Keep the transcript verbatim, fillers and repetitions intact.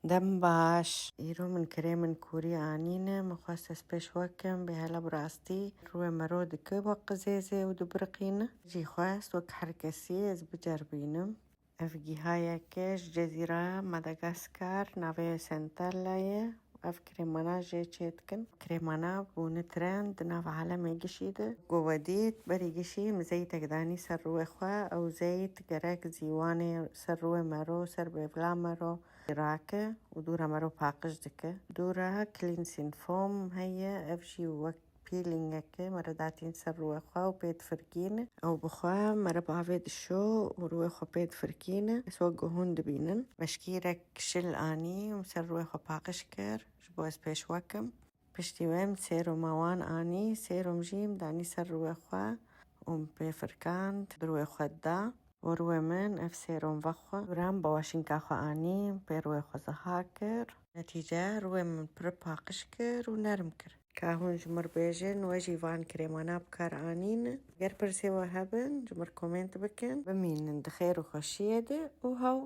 Dem baş. Îro min krêmin kûrî anîne, min xwest ez pêş we kim, bê hele bi rastî rûyê mero dike wek qizêzê û dibiriqîne. Jî xwest wek her kesî ez biceribînim. Ev gîhayeke ji Cezîra Madagaskar, navê wê Centella ye. Ev krêmana jê çêdikin. Krêmana bûne trend di nav alemê gişî de. Ku we dît, berî gişî min zeytek danî ser rûyê xwe. Ew zeyt gerek zîwanê ser rûyê mero, ser bêvla mero rake û dûra mero paqij dike. Dûra cleansing foam heye, ev jî wek peelingeke mere datîn ser rûyê xwe û pê difirkîne. Ew bi xwe mere bavê dişo û rûyê xwe pê difirkîne. Ez wek ku hûn dibînin. Beşkîrek şil anî û ser rûyê xwe paqij kir, ji bo ez pêş we kim. Piştî wê min sêroma wan anî, sêrom jî min danî ser rûyê xwe û min pê firkand, bi rûyê xwe da. Û rûyê min ev sêrom vexwe. Dûra min bi weşînka xwe anî, min pê rûyê xwe ziha kir. Netîce rûyê min pir paqij kir û nerm kir. Ka hûn ji mir bêjin, we jî van krêmana bi kar anîn. Ger pirsê we hebin, ji mir komênt bikin. Bimînin di xêr û xweşiyê de û hew